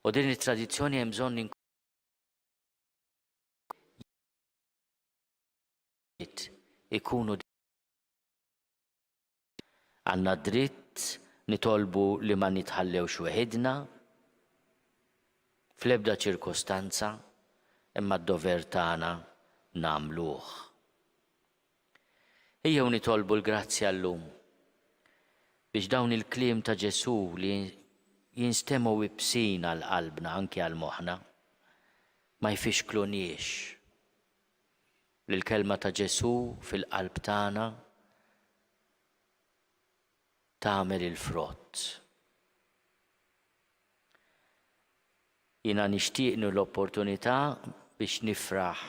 U din it-tradizzjoni hemm bżonn ikunu Għandna dritt nitolbu li ma nitħallewx weħidna fl-ebda ċirkostanza imma d-dover tagħna nagħmluh. Ejjew nitolbu l-grazzja llum biex dawn il-kliem ta' Ġesù li jinstemgħu ibsin għal qalbna anki għal moħħna ma jfixkluniex. Li l-kelma ta' Ġesù fil-qalb tagħna tagħmel il-frott. Jiena nixtieq nieħu l-opportunità biex nifraħ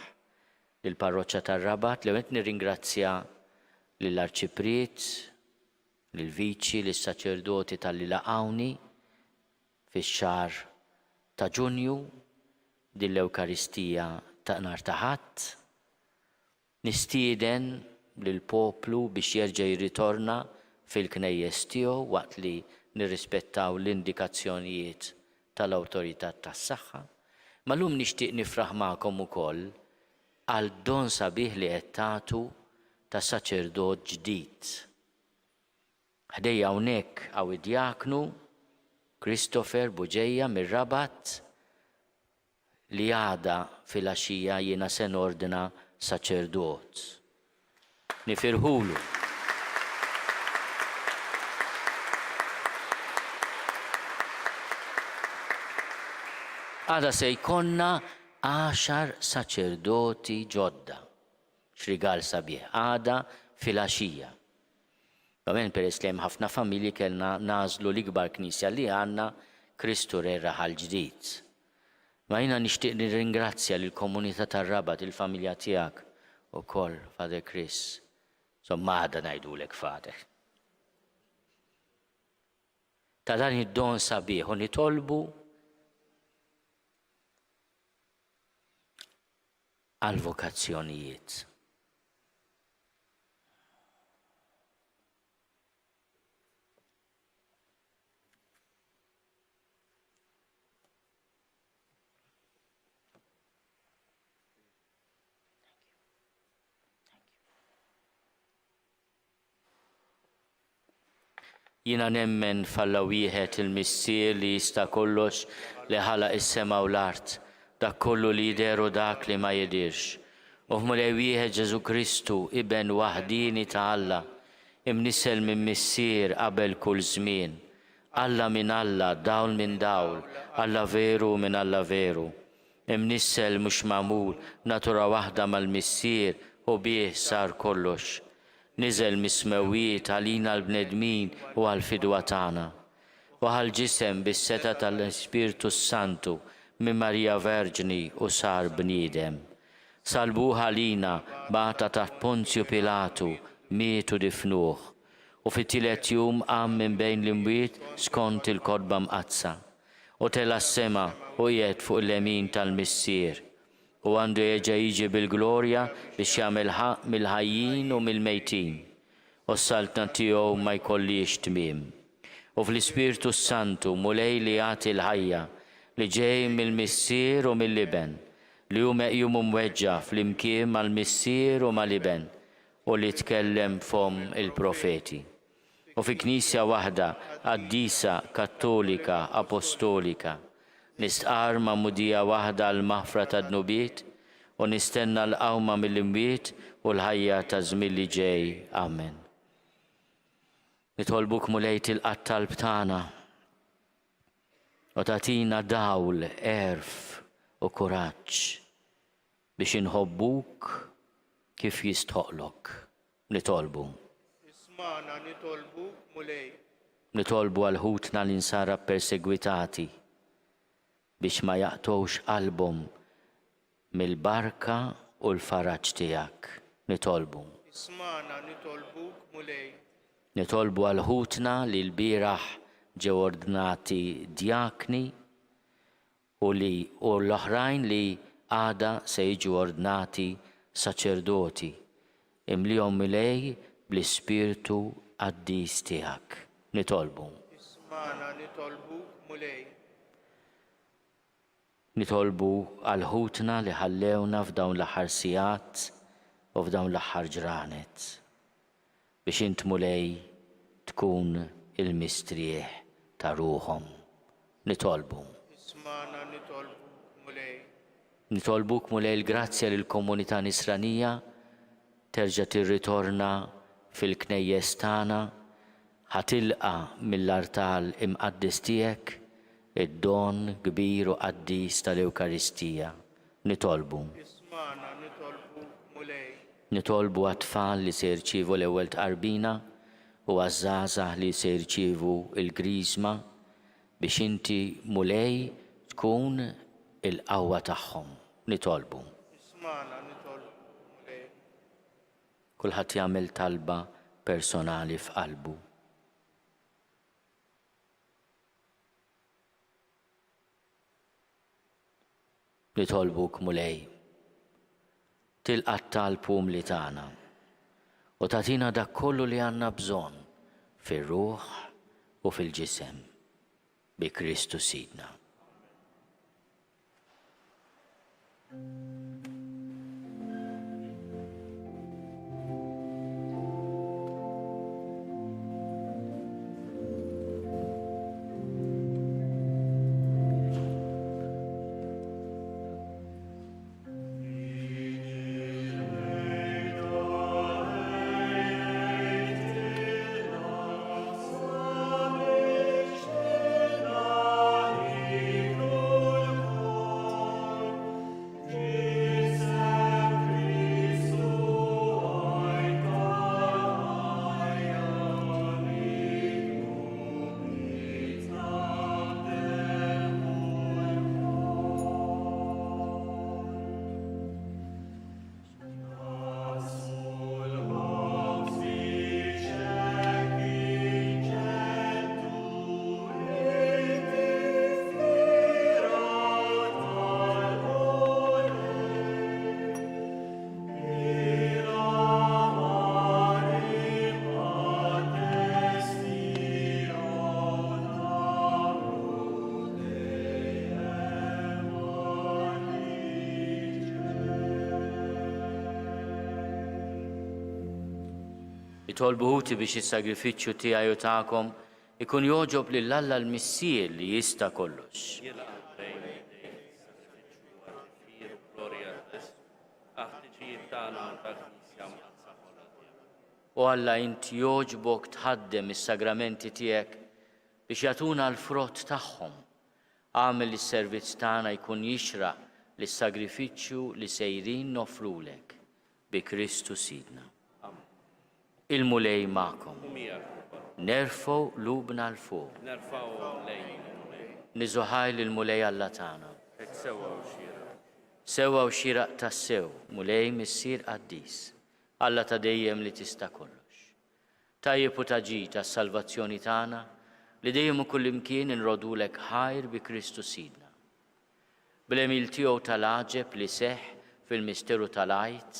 lill-Parroċċa tar-Rabat. L-ewwel nett nirringrazzja lill-Arċipriet, lill-Viċi, lis-saċerdoti talli laqgħuni fix-xahar ta' Ġunju din l-Ewkaristija ta' nhar ta' Ħadd. Nistieden lill-poplu biex jerġa' jirritorna fil-knejjes tiegħu waqt li nirrispettaw l-indikazzjonijiet tal-awtorità tas-saħħa. Ma llum nixtieq nifraħ magħkom ukoll għal don sabiħ li qed tagħtu ta' saċerdot ġdid. Ħdejja hawnhekk hawn id-djaknu Christopher Bugeja mir-Rabat li għada filgħaxija jiena se nordna saċerdot. Nifirħulu. Għada se jkollna għaxar saċerdoti ġodda. X'rigal sabiħ. Għada filgħaxija. Ovvjament peress li hemm ħafna familji kellna nagħżlu l-ikbar knisja li għandna, Kristu Re Raħal Ġdid. Ma jiena nixtieq nirringrazzja lill-komunità tar-Rabat, il-familja tiegħek ukoll, Father Chris. Insomma għada ngħidulek Father. Ta' dan id-don sabiħ u nitolbu għall-vokazzjonijiet. Jiena nemmen f'Alla wieħed, il-Missier li jista' kollox, li ħalaq is-sema u l-art, dak kollu li jidher u dak li ma jidhirx. U f'Mulej wieħed Ġesù Kristu, Iben waħdieni ta' Alla, imnissel minn Missier qabel kull żmien, Alla minn Alla, dawl minn dawl, Alla veru minn Alla veru, imnissel mhux magħmul, natura waħda mal-Missier u bih sar kollox. Niżel mis-smewwiet għalina l-bnedmin u għall-fidwa tagħna. U ħa l-ġisem bis-setgħa tal-Ispirtu s-Santu minn Marija Verġni u sar bniedem. Sallbuh għalina, bata taħt Ponzju Pilatu, miet u difnuh. U fit-tielet jum qam minn bejn l-imwiet skont il-Kotba Mqaddsa. U tela' s-sema u qiegħed fuq il-lemin tal-Missier. U għandu jerġa' jiġi bil-glorja biex jagħmel ħaqq mill-ħajjin u mill-mejtin, u s-saltna tiegħu ma jkollhiex tmiem. U fl-Ispirtu s-Santu, Mulej li jagħti l-ħajja, li ġej mill-Missier u mill-Iben, li hu meqjum u mweġġa' flimkien mal-Missier u mal-Iben, u li tkellem b'fomm il-profeti. U fi Knisja waħda, qaddisa, kattolika, apostolika. Nistqarr magħmudija waħda għall-maħfra tad-dnubiet, u nistenna l-qawma mill-imwiet u l-ħajja taż-żmien li ġej. Amen. Nitolbuk Mulej tilqa' t-talb tagħna u tagħtina dawl, għerf u kuraġġ biex inħobbuk kif jistħoqqlok. Nitolbu. Ismagħna nitolbuk, Mulej. Nitolbu għal ħutna l-Insara ppersegwitati biex ma jaqtgħux qalbhom mill-barka u l-faraġ tiegħek. Nitolbu. Ismagħna nitolbuk, Mulej. Nitolbu għal ħutna li lbieraħ ġew ordnati djakni u li u l-oħrajn li għada se jiġu ordnati saċerdoti, imlihom Mulej bl-Ispirtu qaddis tiegħek. Nitolbu. Ismagħna nitolbuk, Mulej. Nitolbu għal ħutna li ħallewna f'dawn l-aħħar sigħat u f'dawn l-aħħar ġranet, biex int Mulej tkun il-mistrieħ ta' ruħhom. Nitolbu. Ismagħna nitolbuk, Mulej. Nitolbuk Mulej l-grazzja li l-komunità Nisranija terġa' tirritorna fil-knejjes tagħna ħa tilqa' mill-artal imqaddes tiegħek id-don kbir u qaddis tal-Ewkaristija. Nitolbu. Ismagħna nitolbuk, Mulej. Nitolbu għat-tfal li se jirċievu l-Ewwel Tqarbina u għaż-żgħażagħ li se jirċievu l-Griżma biex inti, Mulej, tkun il-qawwa tagħhom. Nitolbu. Ismagħna nitolbuk, Mulej. Kulħadd jagħmel talba personali f'qalbu. Nitolbuk, Mulej, tilqa' t-talb umli tagħna u tagħtina dak kollu li għandna bżonn fir-ruħ u fil-ġisem, bi Kristu Sidna. Itolbu ħuti biex is-sagrifiċċju tiegħi u tagħkom ikun jogħġob lil Alla l-Missier li jista' kollox. O Alla int jogħġbok tħaddem is-sagramenti tiegħek biex jagħtuna l-frott tagħhom. Agħmel li s-servizz tagħna jkun jixraq lis-sagrifiċċju li sejrin noffrulek, bi Kristu Sidna. Amen. Il-Mulej magħkom. U miegħek ukoll. Nerfgħu qlubna 'l fuq. Nerfgħuhom lejn il-Mulej. Niżu ħajr lill-Mulej Alla tagħna. Hekk sewwa u xieraq. Sewwa u xieraq tassew, Mulej Missier qaddis, Alla ta' dejjem li tista' kollox. Tajjeb u ta' ġid għas-salvazzjoni tagħna li dejjem u kullimkien inrodulek ħajr bi Kristu Sidna. Bl-għemil tiegħu tal-għaġeb li seħħ fil-misteru tal-Għid,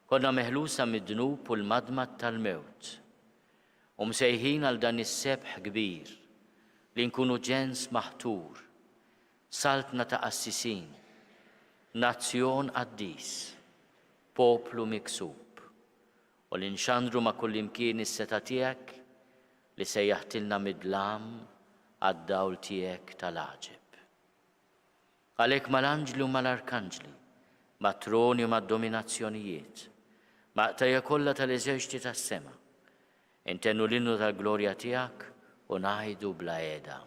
konna meħlusa mid-dnub u l-madmad tal-mewt, u msejħin għal dan is-sebħ kbir li nkunu ġens maħtur, saltna ta' qassisin, nazzjon qaddis, poplu miksub, u li nxandru ma' kullimkien is-setgħa tiegħek li sejjaħtilna mid-dlam għad-dawl tiegħek tal-għaġeb. Għalhekk mal-anġli u mal-arkanġli, mat-troni u mad-dominazzjonijiet, mal-qtajja kollha tal-eżerċti tas-sema, intennu l-innu tal-glorja tiegħek u ngħidu bla heda.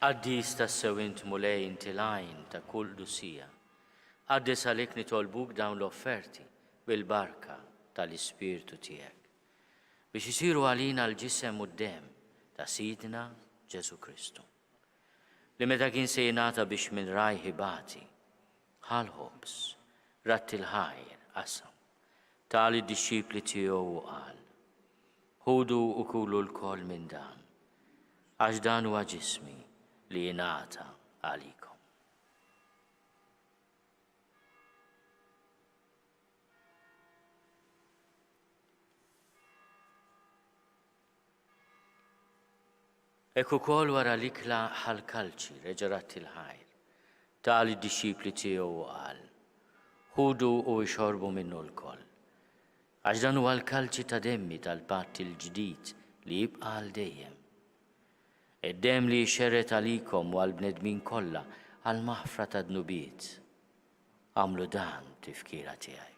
Qaddis tassew int Mulej inti l-għajn ta' kull qdusija. Qaddes għalhekk nitolbuk dawn l-offerti bil-barka tal-Ispirtu tiegħek. Biex isiru għalina l-ġisem u d-demm ta' Sidna Ġesù Kristu. Li meta kien se jingħata biex minn rajh ibati, ħa l-ħobż, radd il-ħajr, qasam, ta lid-dixxipli tiegħu u qal, Ħudu u kulu lkoll minn dan, għax dan huwa ġismi li jingħata għalikom. Hekk ukoll wara l-ikla ħa l-kalċi, reġa' radd il-ħajr, ta lid-dixxipli tiegħu u qal, Ħudu u ixorbu minnu lkoll, għax dan huwa l-kalċi ta' demmi tal-patt il-ġdid li jibqa' għal dejjem. Id-demm li jixxerred għalikom u għall-bnedmin kollha għall-maħfra tad-dnubiet. Agħmlu dan b'tifkira tiegħi.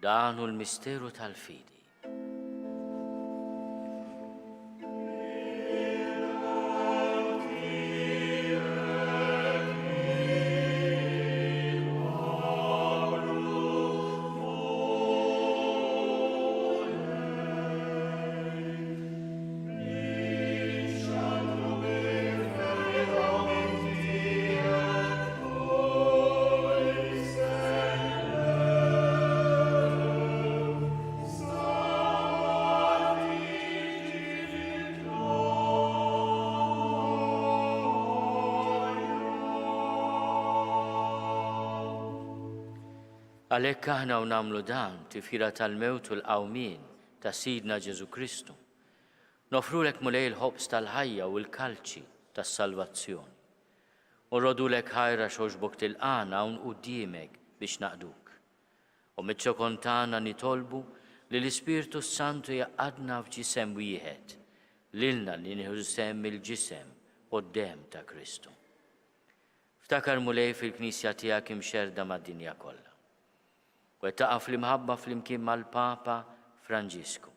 Dan hu l-misteru tal-fidi. Għalhekk aħna u nagħmlu dan tifkira tal-mewt u l-qawmien ta' Sidna Ġesù Kristu. Noffrulek Mulej il-ħobż tal-ħajja u l-kalċi tas-salvazzjoni. U nroddulek ħajr għax għoġbok tilqagħna hawn quddiemek biex naqduk. U miċ-ċokon tagħna nitolbu li l-Ispirtu s-Santu jgħaqqadna f'ġisem wieħed, lilna li nieħdu sehem mill-ġisem u d-demm ta' Kristu. Ftakar Mulej fil-Knisja tiegħek imxerrda mad-dinja kollha. Wettaqha fl-imħabba flimkien mal-Papa Franġisku.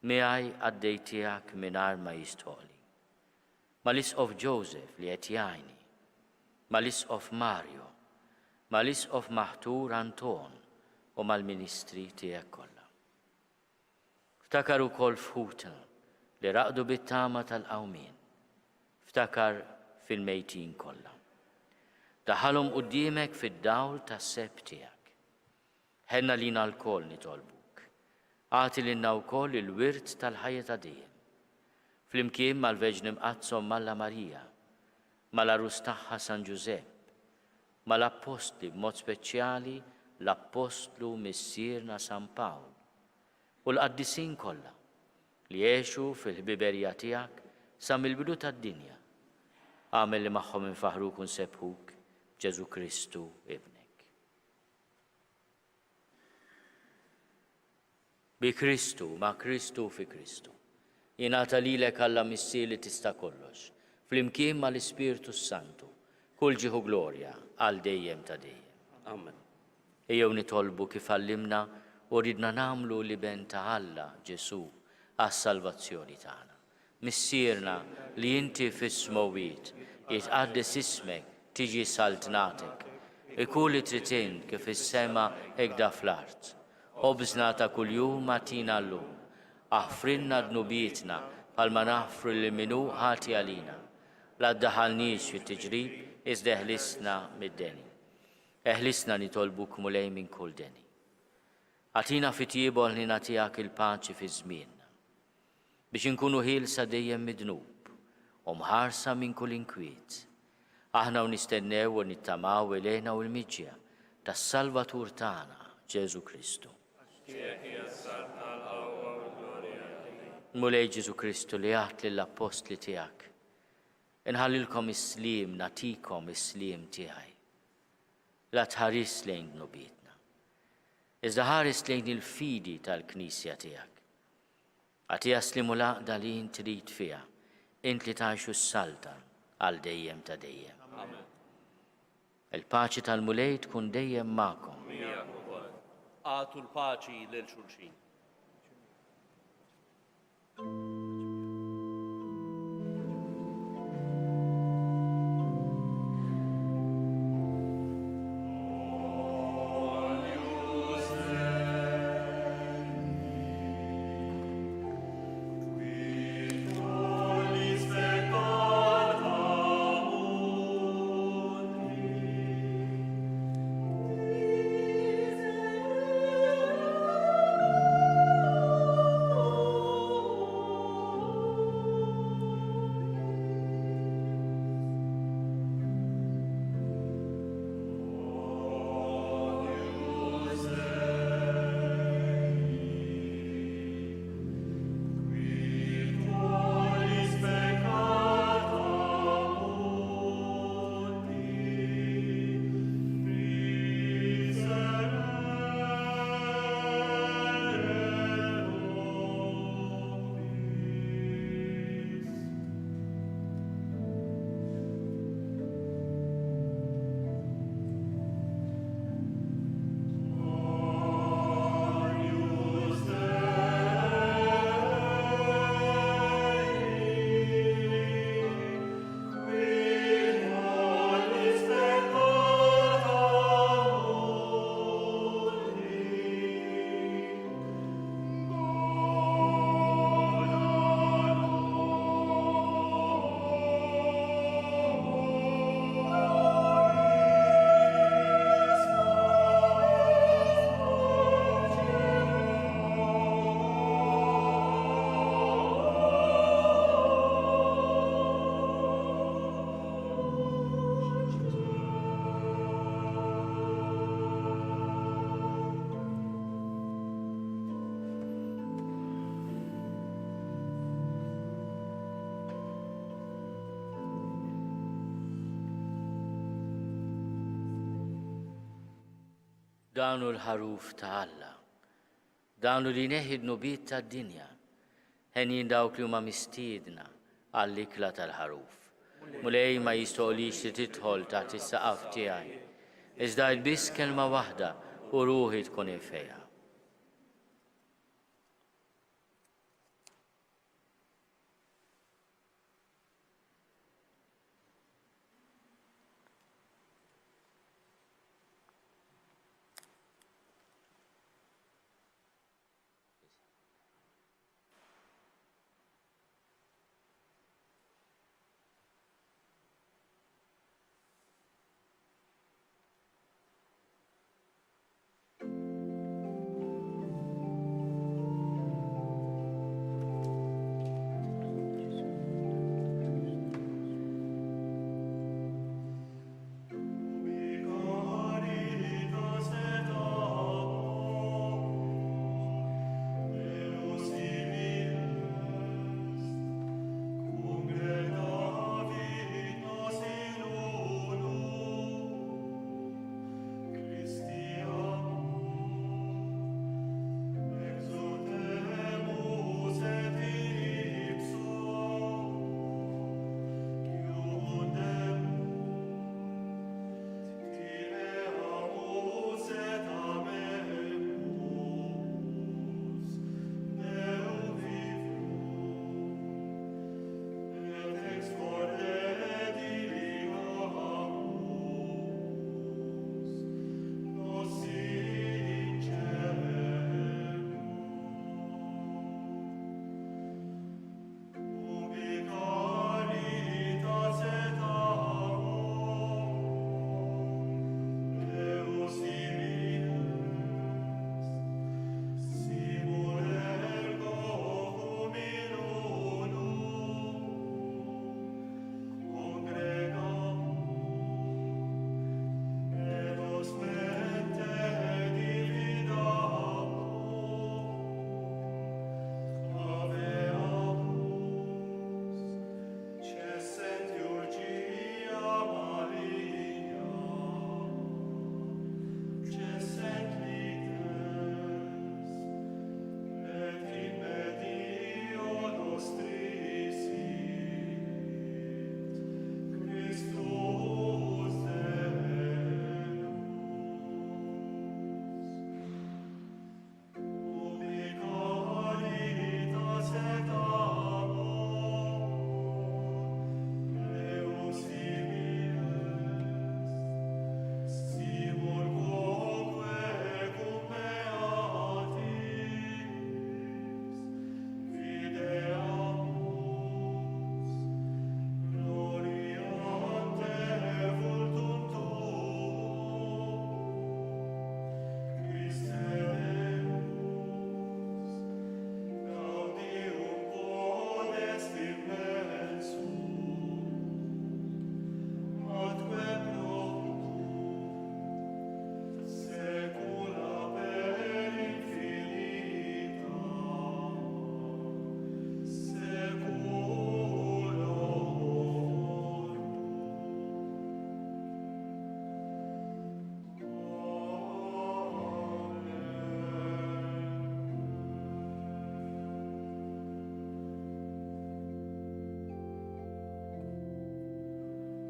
Miegħi qaddej tiegħek mingħajr ma jistħoqli. Mal-Isqof Joseph li qed jgħinni. Mal-Isqof Mario. Mal-Isqof maħtur Anton u mal-ministri tiegħek kollha. Ftakar ukoll f'ħutna li raqdu bit-tama tal-qawmien. Ftakar fil-mejtin kollha. Daħħalhom quddiemek fid-dawl tas-sebħ tiegħek. Ħenn għalina lkoll nitolbuk. Agħti lilna wkoll il-wirt tal-ħajja ta' dejjem. Flimkien mal-Verġni Mqaddsa Omm Alla Marija, mal-Għarus tagħha San Ġużepp, mal-Appostli b'mod speċjali l-Appostlu Missierna San Pawl, u l-qaddisin kollha li għexu fil-ħbiberija tiegħek sa mill-bidu tad-dinja, agħmel li magħhom infaħħruk u nsebbħuk b'Ġesù Kristu Ibnek. Bi Kristu, ma' Kristu u fi Kristu. Jingħata lilek Alla Missier li tista' kollox, flimkien mal-Ispirtu s-Santu, kull ġieħ u glorja għal dejjem ta' dejjem. Amen. Ejjew nitolbu kif għallimna u ridna nagħmlu l-Iben ta' Alla, Ġesù, għas-salvazzjoni tagħna. Missierna li inti fis-smewwiet, jitqaddes ismek, tiġi saltnatek. Ikun li trid int kif fis-sema hekk da fl-art. Ħobżna ta' kuljum agħtina llum. Aħfrilna dnubietna bħalma naħfru lil min hu ħati għalina. La ddaħħalniex fit-tiġrib iżda eħlisna mid-deni. Eħlisna nitolbuk Mulej minn kull deni. Agħtina fit-tjieba u l-ħniena tiegħek il-paċi fi żmienna. Biex inkunu ħielsa dejjem mid-dnub u mħarsa minn kull inkwiet, aħna u nistennew u nittamaw il-hena u l-miġja tas-Salvatur tagħna, Ġesù Kristu. Għax tiegħek hija s-saltna, l-qawwa u l-glorja għal dejjem. Mulej Ġesù Kristu li għedt lill-appostli tiegħek, Inħallilkom is-sliem, nagħtikom is-sliem tiegħi. La tħarisx lejn dnubietna, iżda ħares lejn il-fidi tal-Knisja tiegħek. Agħtiha s-sliem u l-għaqda li int trid fiha, int li tgħix u ssaltan għal dejjem ta' dejjem. Amen. Il-paċi tal-Mulej tkun dejjem magħkom. Miegħek ukoll. Agħtu l-paċi lil xulxin. Dan hu l-ħaruf ta' Alla. Dan hu li jneħħi d-dnubiet tad-dinja. Henjin dawk li huma mistiedna għall-ikla tal-ħaruf. Mulej ma jistoqlix li tidħol taħt is-saqaf tiegħi. Iżda għid biss kelma waħda u ruħi tkun imfejqa.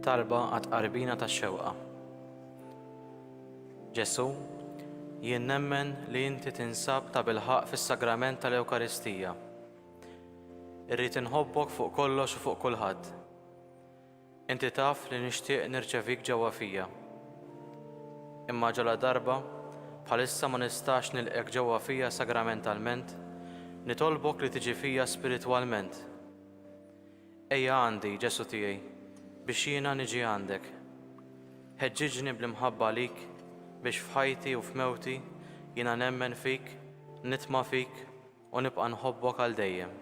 Talba għat-tqarbina tax-xewqa. Ġesù, jien nemmen li inti tinsab tabilħaqq fis-Sagrament tal-Ewkaristija. Irrid inħobbok fuq kollox u fuq kulħadd. Inti taf li nixtieq nirċevik ġewwa fija. Imma ġaladarba bħalissa ma nistax nilqgħek ġewwa fija sagramentalment, nitolbok li tiġi fija spiritwalment. Ejja għandi, Ġesù tiegħi, biex jiena niġi għandek. Ħeġġiġni bl-imħabba għalik biex f'ħajti u f'mewti jiena nemmen fik, nitma' fik u nibqa' nħobbok għal dejjem.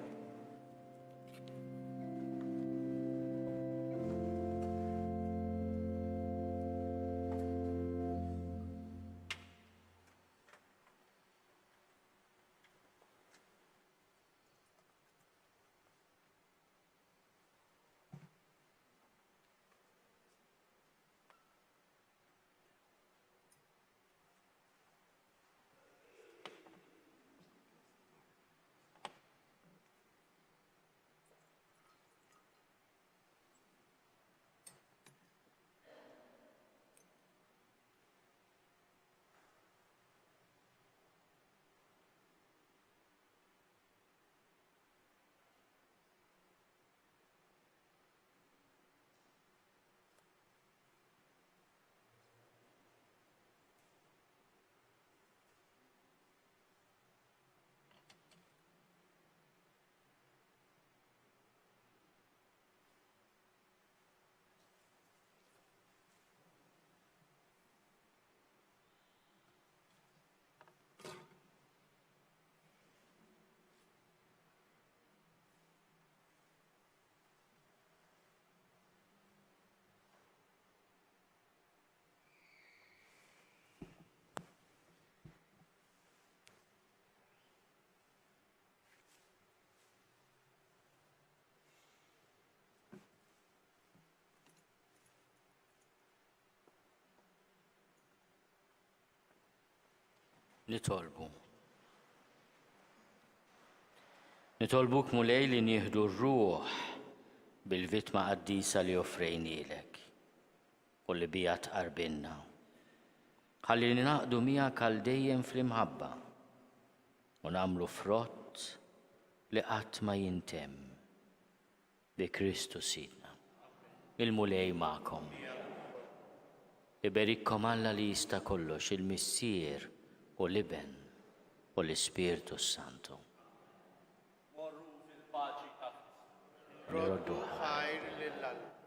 Nitolbu. Nitolbuk Mulej li nieħdu r-ruħ bil-vittma qaddisa li offrejnielek u li biha tqarbinna. Ħalli ningħaqdu miegħek għal dejjem fl-imħabba u nagħmlu frott li qatt ma jintemm. Bi Kristu Sidna. Il-Mulej magħkom. Iberikkom Alla li jista' kollox, il-Missier u l-Iben u l-Ispirtu s-Santu. Morru fil-paċi ta' Kristu. Nroddu ħajr lil Alla.